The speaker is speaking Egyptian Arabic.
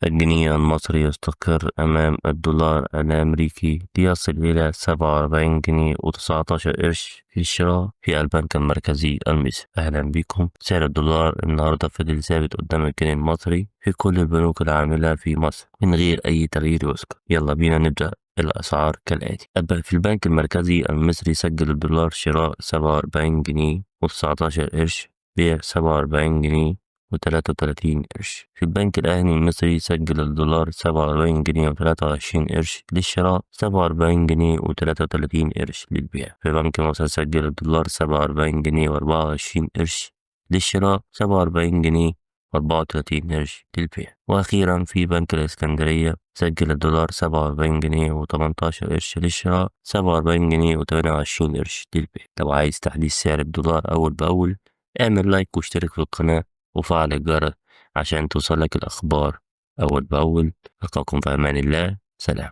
الجنيه المصري يستقر أمام الدولار الأمريكي ليصل إلى 47 جنيه و19 قرش في الشراء في البنك المركزي المصري. أهلا بكم. سعر الدولار النهاردة فضل ثابت قدام الجنيه المصري في كل البنوك العاملة في مصر من غير أي تغيير يذكر. يلا بينا نبدأ الأسعار كالآتي. في البنك المركزي المصري سجل الدولار شراء 47 جنيه و19 قرش، بيع 47 جنيه و33 قرش. في البنك الأهلي المصري سجل الدولار 47 جنيه و23 قرش للشراء، 47 جنيه و33 قرش للبيع. في بنك مصر سجل الدولار 47 جنيه و24 قرش للشراء، 47 جنيه و34 قرش للبيع. وأخيرا في بنك الإسكندرية سجل الدولار 47 جنيه و18 قرش للشراء، 47 جنيه و28 قرش للبيع. لو عايز تحديث سعر الدولار أول بأول اعمل لايك واشترك في القناة وفعل الجرس عشان توصلك الأخبار أول بأول. ألقاكم في أمان الله، سلام.